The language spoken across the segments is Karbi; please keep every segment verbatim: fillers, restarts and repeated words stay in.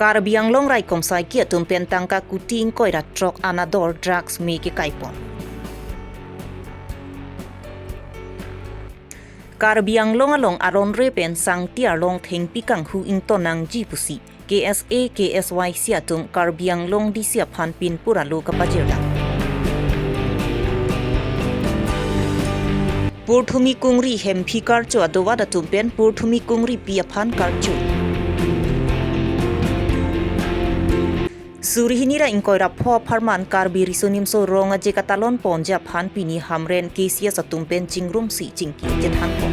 Karbi Anglong raikom saiki atum pen tangka kuti ingkoi ra throk an ador drugs me kekai pon. Karbi Anglong along aron re pen sangti arlong thengpi kanghu ington nangji pusi K S A, K S Y C atum Karbi Anglong D C aphan pinpur alo kapajir dam. Purthumi kungri hemphi karcho adovan atum pen purthumi kungri pi aphan karcho. Suri hini ra ingkoi ra pho apharman Karbi Riso Nimso Rong Aje katalon ponji aphan pini Hamren K C S atum pen chingrumsi chingki chethan pon.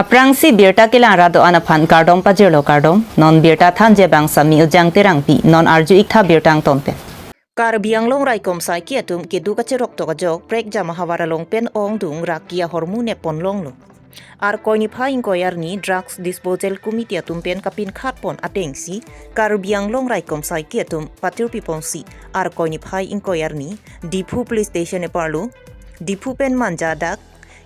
Aphrangsi birta kelang ra do-an aphan kardom pajirlo kardom, non birta thanji abang Sami Ujang Terangpi, non arju iktha birta angton pen. Karbi Anglong raikom saiki atum kedo kacherok tok ajok prekjam ahavar along pen ongdung raki ahormu nep pon longlo. Arkoi niphai ingkoi arni Drugs Disposal Committee atum pen kapinkhat pon atengsi Karbi Anglong raikom saiki atum patirpi ponsi Arkoi niphai ingkoi arni Diphu Police Station eparlo, Diphu pen Manja adak,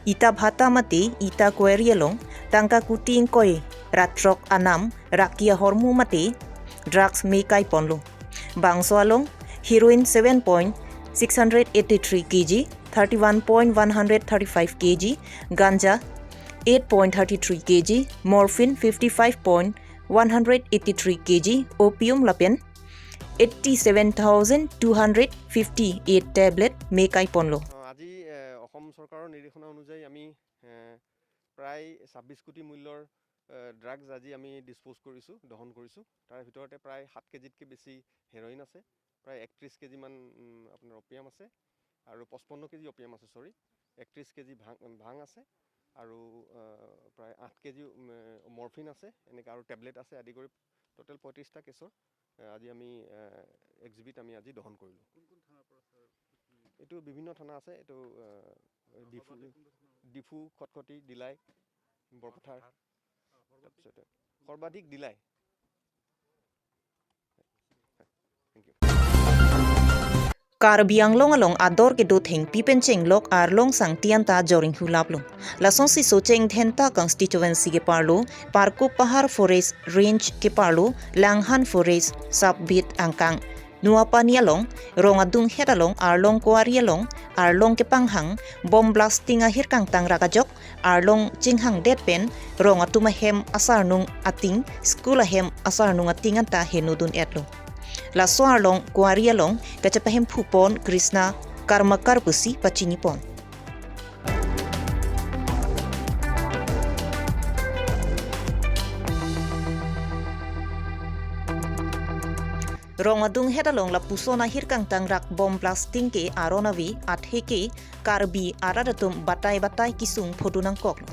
Ita Bhata mate Ita Quarry along tangka kuti ingkoi ra throk anam raki ahormu mate drugs me kai ponlo. Bangso along heroin seven point six hundred eighty-three K G, thirty-one point one hundred thirty-five K G, ganja eight point thirty-three K G, morphine fifty-five point one hundred eighty-three K G, opium lapen eighty-seven thousand two hundred fifty-eight tablet me kai ponlo. আহ, আজি এ, অসম চৰকাৰৰ নিৰ্দেশনা অনুযায়ী আমি এ, প্ৰায় ছাব্বিছ কোটি মূল্যৰ ড্ৰাগছ আজি আমি ডিছপ'জ কৰিছোঁ, দহন কৰিছোঁ। তাৰ ভিতৰতে প্ৰায় সাত কেজিতকৈ বেছি হেৰইন আছে, প্ৰায় একত্ৰিছ কেজিমান উম, আপোনাৰ অপিয়াম আছে আৰু পঁচপন্ন কেজি অপিয়াম আছে, চৰি, একত্ৰিছ কেজি ভাং ভাং আছে আৰু আহ, প্ৰায় আঠ কেজি উম, মৰফিন আছে, এনেকৈ আৰু টেবলেট আছে আদি কৰি টোটেল পঁয়ত্ৰিছটা কেছৰ আহ, আজি আমি এক্সিবিট আমি আজি দহন কৰিলোঁ। কোন কোন থানাৰ পৰা, ছাৰ? এইটো বিভিন্ন থানা আছে, এইটো আহ, ডিফু, ডিফু, খটখটি, ডিলাই, বৰপথাৰ, তাৰপিছতে সৰ্বাধিক delay. Thank you. Karbi Anglong along ador kedo thengpi pen chenglok arlong sangti anta joring hulaplo. Lasonsi Socheng Dhenta constituency keparlo, Parkup Pahar Forest Range keparlo, Langhan Forest Sub-Beat angkang Nuapani along, rong adunghet along, arlong kuari along, arlong kepanghang, bomb blasting ahirkangtang rak ajok, arlong chinghangdet pen, rong atum ahem asarnung ating, school ahem asarnung ating anta heno dun-etlo. Laso arlong kuari along, kachepahemphu pon Krishna Karmakar pusi pachini pon. Rong adunghet along lapuson ahirkangtang rak bomb blasting ke aron ave athe ke Karbi arat atum batai batai kesung photo nangkoklo.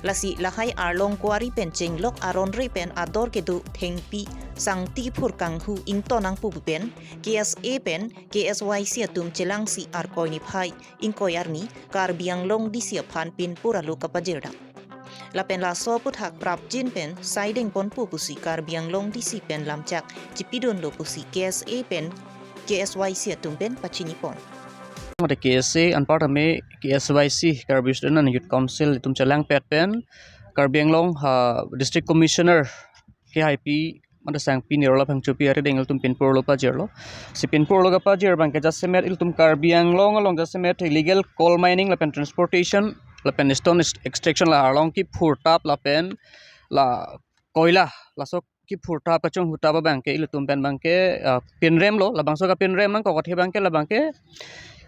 Lasi lahai arlong kuari pen chenglok aron re pen ador kedo thengpi sangti phur kanghu ington nangpo pu pen K S A pen K S Y C atum chelangsi Arkoi niphai ingkoi arni Karbi Anglong D C aphan pinpur alo kapajir dam. Lapen laso aphuthak prapjin pen saideng ponpo pusi Karbi Anglong D C pen lamchak chipidunlo pusi K S A pen K S Y C atum pen pachini pon. Mate K S A anparta me K S Y C, Karbi Student and Youth Council itum chelangpet pen Karbi Anglong ha District Commissioner K H I P mate Sangpi Nirola Phangchopi arideng ilitum pinpur alo pajirlo. Si pinpur alo kapajir abangke jasemet ilitum Karbi Anglong along jasemet illegal coal mining lapen transportation lapen stone ex-, extraction la arlong kephurtap lapen la koila laso kephurtap kachonghutap abangke ilitum pen abangke, ah, pinremlo, labangso kapinrem nangkok athe abangke labangke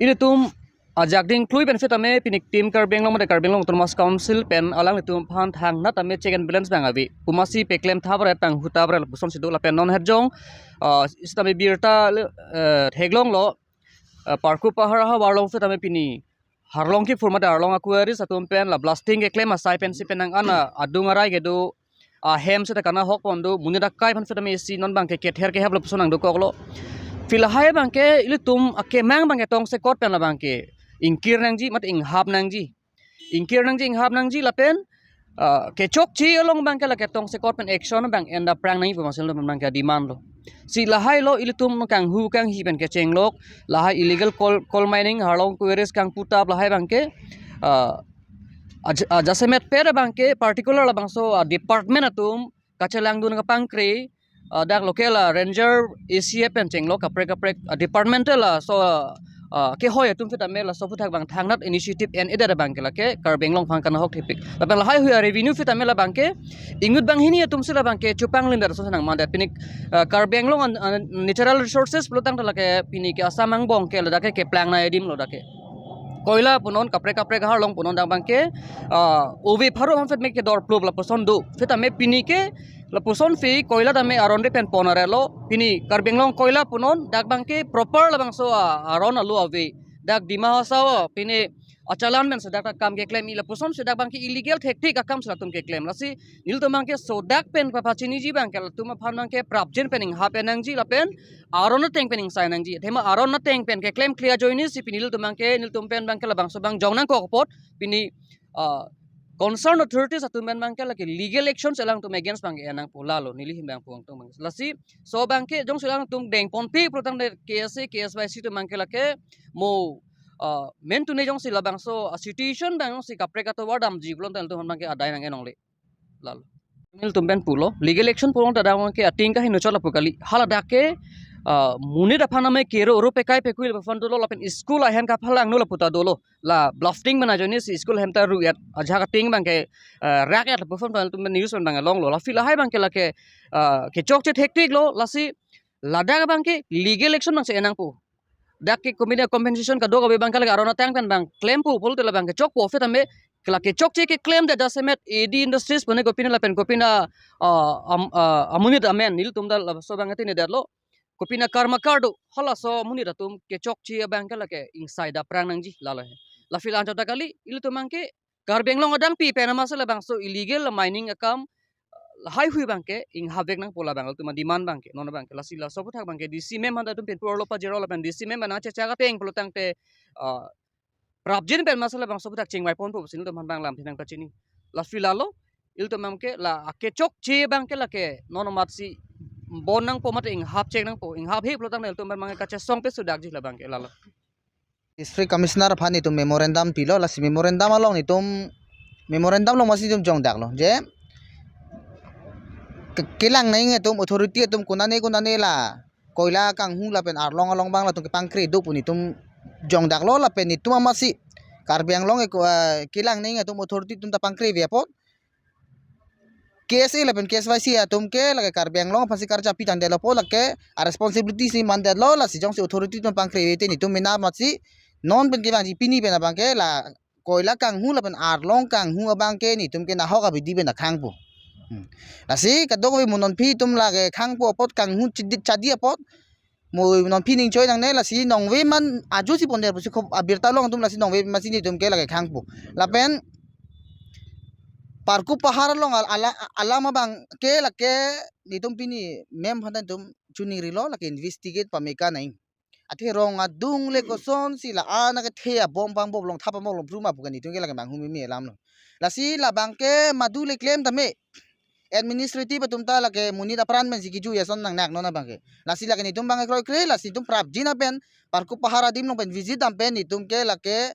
ilitum ajak ding klui pen sitame pini Team Karbi Anglong mate Karbi Anglong Autonomous Council pen alanglitum aphan thangnat tame check and balance abang ave. Pu masi peklem thap re tanghutap re lapuson si do lapen non het jong, ah, sitame birta le, eh, theklonglo, ah, Parkup Pahar ahavar along sitame pini arlong kephur mate arlong a-quarries atum pen la blasting keklem asai pensi penang an adung arai kedo ahem seta kana hok pon do, monit akai aphan seta me isi non abangke kether kehap lapuson nangdokoklo. Phi lahai abangke ilitum akemang abangke tongsekot pen labangke ingkir nangji mate inghap nangji. Ingkir nangji, inghap nangji lapen, ah, kechokche along abangke lake tongsekot pen action abang en daprang nangji pu masi ilitum abangke demand lo. Si lahai lo ilitum kanghu kanghi pen kechenglok, lahai illegal coal, coal mining, arlong quarries kangputap lahai abangke, ah, aj-, ah, jasemet pet abangke particular labangso, ah, department atum kachelangdun kapangkre, ah, dak local, ah, ranger A C F pen chenglo kaprek kaprek, ah, departmental, ah, so, ah, kehoi atum sitame laso aphuthak abang thangnat initiative en-edet abang ke lake Karbi Anglong aphan kanahok thepik. Lapen lahaihui a-revenue sitame labang ke inut banghini atum si labang ke chupanglindet ason si nangmandet. Pini, ah, Karbi Anglong an, an natural resources pulotangte lake pini ke Assam angbong ke ladak ke keplang nai adim lo dak ke. Koila punon kaprek kaprek aharlong punon dak abang ke, ah, ove pharo aphan sitame kedor plup lapuson do. Sitame pini ke lapuson si koila tame aron ave pen pon arelo. Pini Karbi Anglong koila punon dak abang ke proper labangso, ah, aron alo ave. Dak Dima Hasao pini achalan pen si dak akam keklem-i lapuson si dak abang ke illegal thekthik akam si latum keklem. Lasi nelitum abang ke sodak pen papachiniji abang ke latum aphan abang ke prapjin pen inghap en nangji lapen aron ateng pen ingsai nangji. Athema aron ateng pen keklemkle ajoine si pini nelitum abang ke, nelitum pen abang ke labangso abang jong nangkok apot pini, ah, concern authorities atum pen abang ke lake legal action si alangtum against abang ke en nangpo, lalo neli ahin abang pu angtung abang. Lasi so abang ke jongsi alangtum dengponpe pulotangte K S A, K S Y C atum abang ke lake mo, ah, mentune jongsi labangso, ah, situation abang jongsi kaprek atovar damji pulotangte nelitum abang ke adai nang-en longle. Lalo. Nelitum pen pulo, legal action pulotangte dak abang ke ating kaheno chot lapu kali. Hala dak ke, ah, monit aphan amei kero oro pekai pekui lapuson dolo lapen school ahem kaphalangno lapu ta dolo. La blasting pen ajoine si school ahem ta ru-et, ajahak ating abang ke, ah, rak-et lapuson ta nelitum pen news pen abang longlo. Lasi lahai abang ke lake, ah, kechokche thekthik lo, lasi ladak abang ke legal action abang si en nangpo. Dak ke kopi na compensation kadokave abang ke lake aron ateng pen abang klempo pulote labang ke chokpo, sitame lake chokche keklemdet jasemet A D Industries pune kopi na lapen kopi na, ah, am-, ah, amonit amen nelitum ta laso abang ke tinedetlo. Kopi na karmakar do, halaso amonit atum kechokche abang ke lake ingsai daprang nangji, lalo he. Lasi la-anchot ta kali, ilitum abang ke Karbi Anglong adangpi pen amatsi labangso illegal mining akam, ah, lahaihui abang ke inghapvek nangpo, labang ilitum ademand abang ke, non abang ke. Lasi laso aphuthak abang ke D C ma'am aphan ta nelitum pen purlo pajirlo lapen D C ma'am aphan nangchechak ateng pulotangte, ah, prapjin pen amatsi labangso aphuthak chingvai ponpo pusi nelitum aphan abang lamthe nangpachini. Lasi lalo, ilitum abang ke la akechokche abang ke lake non amatsi bon nangpo mate inghapchek nangpo, inghaphe pulotangte ilitum abang ke kachesong pe sudakji labang ke, lalo. District Commissioner aphan nelitum memorandum pilo, lasi memorandum along nelitum, memorandum along amatsi nelitum jongdaklo je ke-, kelang nangji atum, authority atum konane konane la koila kanghu lapen arlong along abang latum kepangkre do pu nelitum jongdaklo lapen nelitum amatsi Karbi Anglong ke, eh, kelang nangji atum authority atum ta pangkre ave apot K S A lapen K S Y C atum ke lake Karbi Anglong aphansi karjapi tangdetlo apot lake a-responsibility si mandetlo, lasi jongsi authority atum pangkre ave te nelitum mena amatsi non pen kevangji pini pen abang ke la koila kanghu lapen arlong kanghu abang ke nelitum ke nahok abidi pen ta khangpo. Hmm. Lasi kadokave mo nonphi atum lake khangpo apot kanghu chidi, chadi apot mo nonphi ning choi nangne, lasi nongve man ajo si ponder pusi khop abirta long atum, lasi nongve amatsi nelitum ke lake khangpo. Lapen Parkup Pahar along al-, ala-, alam abang ke lake nelitum pini ma'am aphan ta nelitum chiningrilo, lake investigate pame kanai. Athe rong adung le kosonsi la-an akethe abom pangbom longthap abom longpru ma pu ke nelitum ke lake manghumeme alam lo. Lasi labang ke madu le klem tame administrative atum ta lake monit apran pensi kejui ason nangnak non abang ke. Lasi lake nelitum abang ke kroikre, lasi nelitum prapjin pen Parkup Pahar adim along pen visit dam pen nelitum ke lake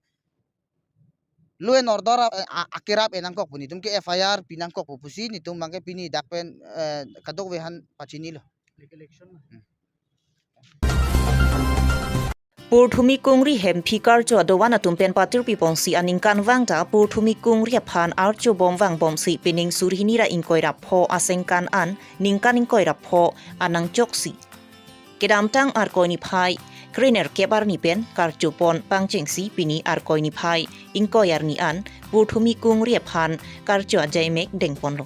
law and order a, a, akerap en nangkokpo, nelitum ke F I R pi nangkokpo pusi nelitum abang ke pini dak pen, eh, kadokave aphan pachinilo. Purthumi Kungri Hemphi Karcho adovan atum pen patirpi ponsi aningkanvang ta Purthumi Kungri aphan archo bom vangbomsi pining suri hini ra ingkoi ra pho asengkan an ningkan ingkoi ra pho anangchoksi kedamtang Arkoi niphai krenerkep arni pen karcho pon pangchengsi pini Arkoi niphai ingkoi arni an Purthumi Kungri aphan karcho ajaimek dengponlo.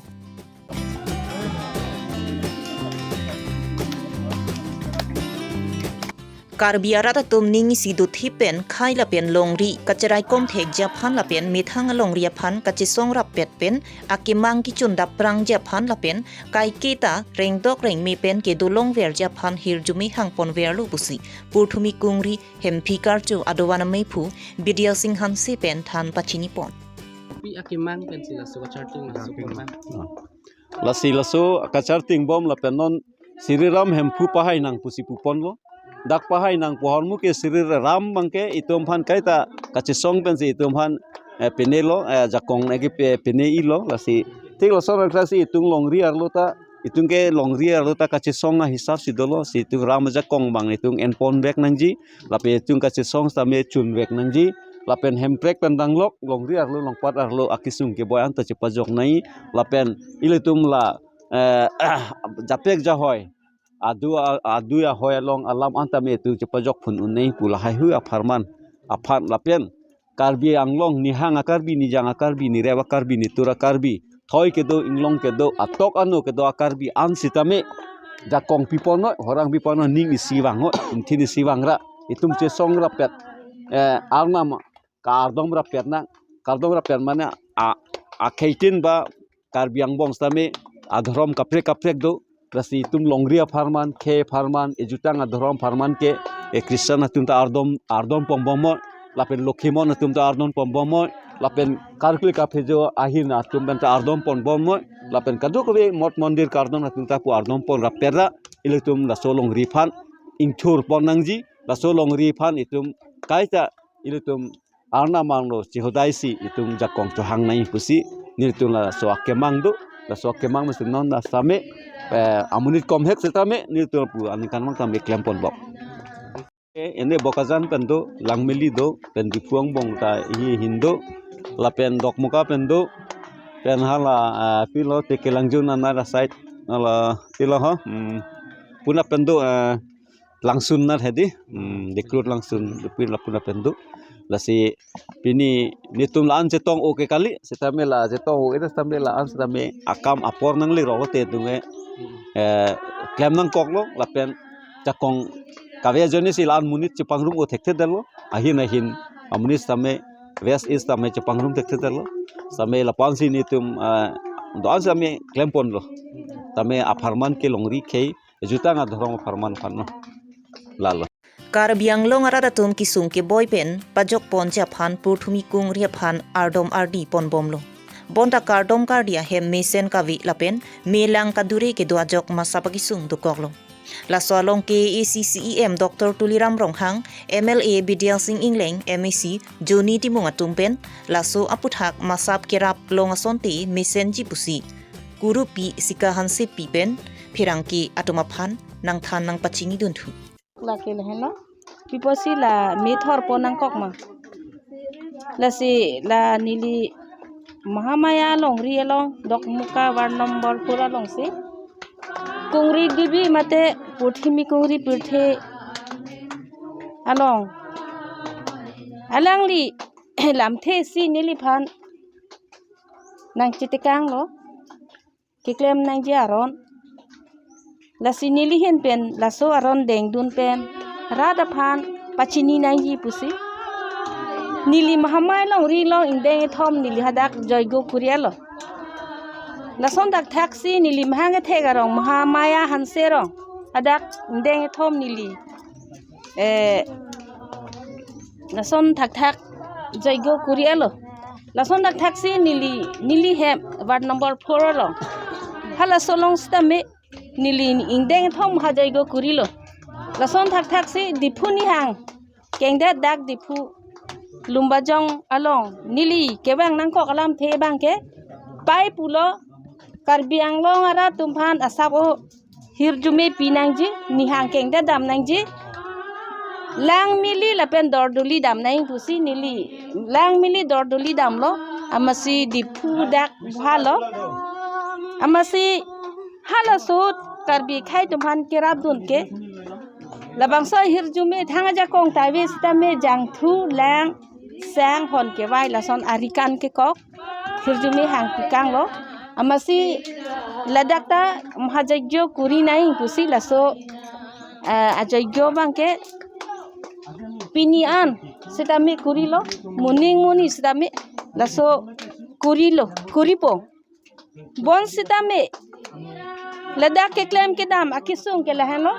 Karbi arat atum ning isi dothip pen khei lapen longri kacheraikom thekji aphan lapen methang alongri aphan kachesong rappet pen akemang kechun dapprangji aphan lapen kaiketa rengdok rengme pen kedolongverji aphan hirjume hangponverlo pusi Purthumi Kungri Hemphi Karcho adovan ameiphu Bidya Sing Hanse pen than pachinipon. Pi akemang pensi laso kacharting laso kacharting bom. Ah. Lasi laso kacharting bom lapen non Sri Ram Hemphu pahai nang pusi puponlo. Dak pahai nang pu ahormu ke Sri Ram abang ke itum aphan kaita kachesong pensi itum aphan, eh, penelo, eh, jakong neke pe-, pene-ilo, lasi. Thik lason aklasi itum longri arlo ta Itum ke longri arlo ta kachesong ahisap si dolo, si itum ram ajakong abang itum enpon vek nangji, lapen itum kachesong sitame chun vek nangji, lapen Hemprek pen danglok longri arlo longpat arlo akesung keboi anta chepajok nangji, lapen ilitum la, eh, japek jahoi, adu a-, adu ahoi along alam anta me itum chepajok phun un nangji pu lahai hui apharman aphan lapen Karbi Anglong nihang a-Karbi, nijang a-Karbi, nirep a-Karbi, nitur a-Karbi, thoi kedo, inglong kedo, atok ano kedo a-Karbi an sitame jakong pipon noi, horang pipon noi, ning isi vang noi, ingthin isi vang ra, itum chesong rapet, eh, Arnam kardom rapet nang, kardom rapet mane a, akheitin ba Karbi angbong sitame adhorom kaprek kaprek do, lasi itum longri apharman, khei apharman, ejutang adhorom apharman ke, e Christian atum ta ardom, ardom ponbom noi, lapen Lokhimon atum ta ardom ponbom noi, lapen karkli kaphejo ahin atum pen ta ardom ponbom noi, lapen kadokave mot mondir kardom atum ta pu ardom pon rapet ra, ilitum laso longri aphan ingthur pon nangji, laso longri aphan itum kaita ilitum Arnam angno chihodaisi itum jakong chohang nangji pusi nelitum laso akemang do, laso akemang mesen non sitame, eh, amonit komhek sitame nelitum pu aningkan mang tame klem ponbom. Eh, ene Bokajan pen do, Langmili do, pen Diphu angbong ta hi hin do, lapen Dokmoka pen do, pen hala, ah, pilo Tekelangjun another side, hala pilo ho, hmm, puna pen do, eh, Langsun nat hedi, hmm, Diklut Langsun, dupin la puna pen do. Lasi pini netum la-an chetong o ke kali, sitame la chetong o, ina sitame la-an sitame akam apor nangli rok te dunge, eh, klem nangkoklo, lapen jakong kave ajoine si la-an monit chepangrum o thekthe detlo, ahin ahin, amonit sitame, West East sitame chepangrum thekthe detlo, sitame lapu-an si netum, eh, do-an sitame klem ponlo, sitame apharman ke longri khei, jutang adhorom apharman aphan lo. Lalo. Karbi Anglong arat atum kesung keboi pen pajok ponji aphan purthumi kungri aphan ardom ardi ponbomlo. Bonta kardom kardi ahem mesen kave lapen melang kadure kedo ajok masap akesung dokoklo. Laso along K A A C C E M Doctor Tuliram Ronghang, M L A Bidya Sing Engleng, M A C Johnny Timung atum pen laso aputhak masap kerap long asonte mesenji pusi Kurupi Sika Hansepi pen pherangke atum aphan nangthan nangpachini dunthu. Lake lahenlo. Pi apotsi la methor pon nangkok ma. Lasi la neli Mahamaya longri along Dokmoka ward number four alongsi Kungri Devi mate purthimi kungri pirthe along alangli lamthe si neliphan nangchitekanglo. Keklem nangji aron. Lasi neli ahin pen laso aron dengdun pen rat aphan pachini nangji pusi neli Mahamaya longri along ingdeng kethom neli hadak joigo kuri-etlo. Lason thakthaksi neli mahang kethek arong Mahamaya Hanse arong hadak ingdeng kethom neli, eh, lason thakthak joigo kuri-etlo. Lason thakthaksi neli, neli hem ward number four along, halaso along sitame neli ingdeng kethom ha joigo kurilo. Lason thakthaksi Diphu nihang kengdet dak Diphu Lumbajong along neli kevang nangkok alamthe abangke pai pulo, Karbi Anglong arat atum aphan asap o hirjume pi nangji, nihang kengdet dam nangji. Langmili lapen Dordoli dam nangji pusi neli Langmili Dordoli damlo, amatsi Diphu dak bhalo. Amatsi halaso ahut Karbi akhei atum aphan kerapdun ke labangso hirjume thang ajakong ta ave sitame jangthu, lang, sang, hon kevai lason ari kan kekok hirjume hang pikanglo. Amatsi ladak ta mahajoigo kuri nangji pusi laso, eh, ajoigo abangke pini an sitame kurilo, moning moni sitame laso kurilo, kuripo. Bonsitame ladak keklem kedam akesung ke lahenlo.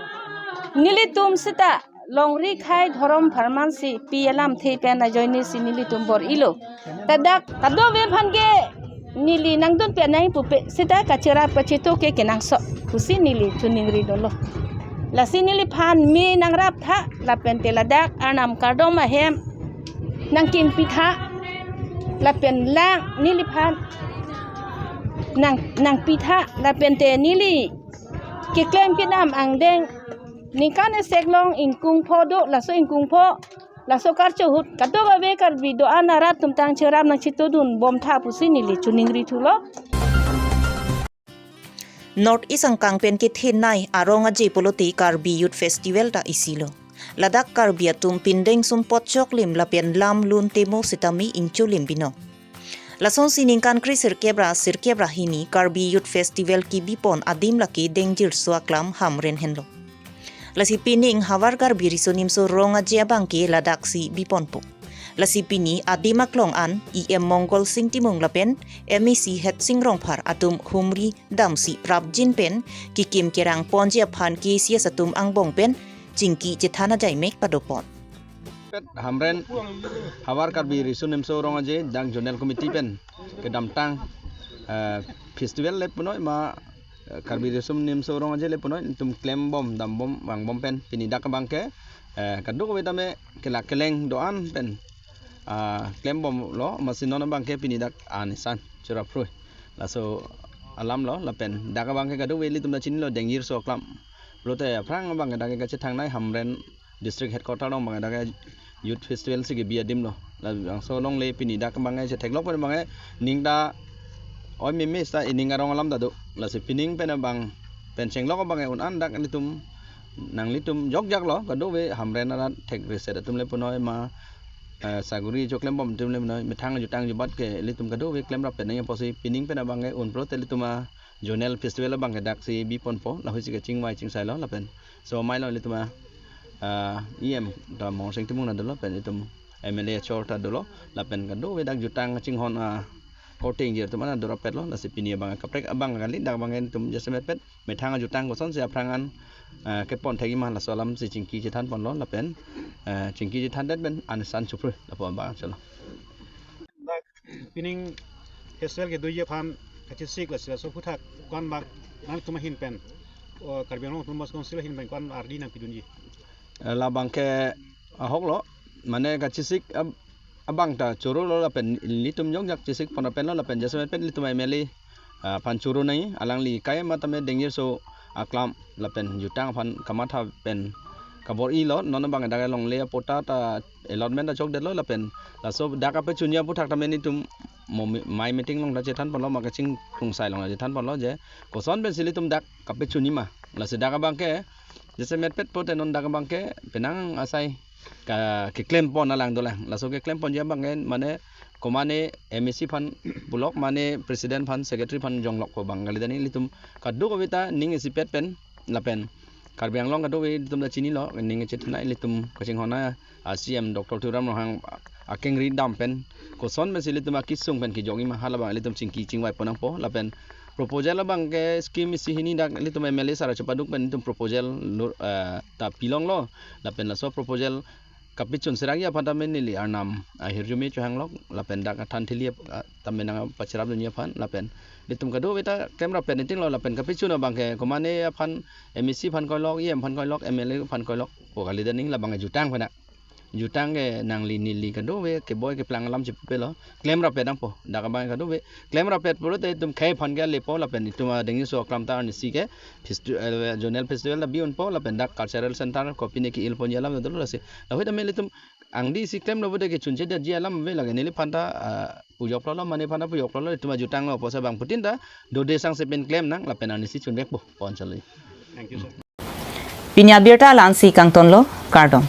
Nelitum sita longri akhei dhorom apharman si pi alamthe pen ajoine si nelitum bor-ilo. Ladak kadokave aphan ke neli nangdun pen nangji pupe sita kacherap kachetok ke kenangsot pusi neli choningri dunlo. Lasi neliphan me nangrap tha lapen te ladak Arnam kardom ahem nangkimpi tha lapen lang neliphan nang nangpitha lapen te neli keklem kedam angdeng ningkan esek long ingkung pho do, laso ingkung pho, laso karcho ahut kadokave Karbi do-an arat atum tang cherap nangchetodun bomtha pusi neli choningri thulo. North East angkang pen kethenei arong aje pulote Karbi Youth Festival ta isilo. Ladak Karbi atum pindeng sumpot choklim lapen lam lun temo sitame ingcholim binong. Lasonsi ningkan kre sirkep ra sirkep ra hini Karbi Youth Festival kebipon adim lake Dengjirso aklam Hamren henlo. Lasi pining havar Karbi Riso Nimso Rong Aje abangke ladaksi biponpo. Lasi pini adim aklong an E M Mongol Sing Timung lapen M A C Headsing Rongphar atum humri damsi prapjin pen kekim kerang ponji aphan K C S atum angbong pen chingki chethan ajaimek padopon. Pet Hamren havar Karbi Riso Nimso Rong Aje dak Zonal Committee pen kedamtang eh, festival le punoi ma eh, Karbi Riso Nimso Rong Aje le punoi itum klembom dambom vangbom pen pini dak abangke eh, kadokave tame kelak keleng do-an pen ah, klembomlo, masi non abangke pini dak anisan churaphrui. Laso alamlo lapen dak abangke kadokave ilitum ta chinilo Dengjirso aklam. Pulote aphrang abangke dak kachethangnei Hamren District Headquarter along abangke dak youth festival si kebi adimlo. Labangso along le pini dak abangke chetheklok pen abangke ning ta oi meme ta ining arong alam ta do. Lasi pining pen abang pen chenglok abangke un-an dak ilitum nanglitum jokjaklo kadokave Hamren arat thek reset atum le punoi ma eh, saguri choklembom atum le punoi methang jutang jubat ke ilitum kadokave klemrap pen nangji apotsi pining pen abangke un pulote ilitum a Zonal Festival abangke daksi biponpo, lahuisi kachingvai chingsailo lapen so mailo ilitum a ah, E M ta Mongol Sing Timung ta dolo pen itum M L A achor ta dolo lapen kadokave dak jutang chinghon a korte ingjir atum an ta dorapetlo. Lasi pini abang kaprek abang kali dak abang itum jasemet pet methang ajutang kosonsi aphrang an ah, kepon thekji ma laso alamsi chingki chethanponlo lapen ah, chingki chethandet pen anisan chuphrui lapu abang cholo. Pining festival kedoji aphan kachesik lasi laso aphuthak ko-an bak nangtum ahin pen o Karbi Anglong Autonomous Council ahin pen ko-an ardi nangpidunji. Eh, labangke ahoklo mane kachesik ab- abang ta chorolo lapen ilitum jongjak chesikpon penlo lapen jasemet pen ilitum M L A ah, aphan choro nangji, alangli kaima tame Dengjirso aklam lapen jutang aphan kamatha pen kabor-ilo. Non abang dak longle apota ta allotment ta chokdetlo lapen laso dak kapachunji aphuthak tame nitum mo- mai meeting along ta chethanponlo ma kachingkrungsai along ta chethanponlo je koson pensi ilitum dak kapachunji ma. Lasi dak abangke jasemet pet pulote non dak abangke penang asai ka keklempon alang dolang. Laso keklemponji abangke mane komane M A C aphan pulok mane president aphan secretary aphan jonglokpo abang kalidet, ilitum kadokave ta ning isipet pen lapen Karbi Anglong kadokave ilitum ta chinilo, ning chethanai ilitum kachinghon a C M Doctor Tuliram Ronghang akengri dam pen koson pensi ilitum akesung pen kejokji ma, halabang ilitum chingki chingvaipon nangpo lapen proposal abangke scheme isi hini dak ilitum M L A sar chepaduk pen ilitum proposal lur- eh, ta pilonglo lapen laso proposal kapachun serangji aphan tame neli arnam ahirjume chohanglok lapen dak athan thili ap- ah, tame nangpachirapdunji aphan lapen ilitum kadokave ta klemrap pen itinglo lapen kapachun abangke komane aphan M A C aphan koilok, E M aphan koilok, M L A aphan koilokpo kalidet, labang jutang pen a jutang ke nangli neli kadokave keboi keplang alam chepupelo, klemrap pen nangpo dak abang kadokave klemrap pen pulote itum khei aphan ke lepo lapen itum a Dengjirso aklam ta arnisi ke festi- eh, Zonal Festival ta bi-unpo lapen dak cultural center kopine ke-ilponji alam dolo lasi. Lahut amel itum angdi isi klemlo pulote kechunchedetji alam ave lake, neliphan ta ah, pujoklo mane phan ta pujoklo itum ajutanglo pusi abangphutin ta dode sangse pen klem nang lapen arnisi chunvekpo pon chalo. Thank you, sir. Pini abirta la-ansi kangtonlo, kardom.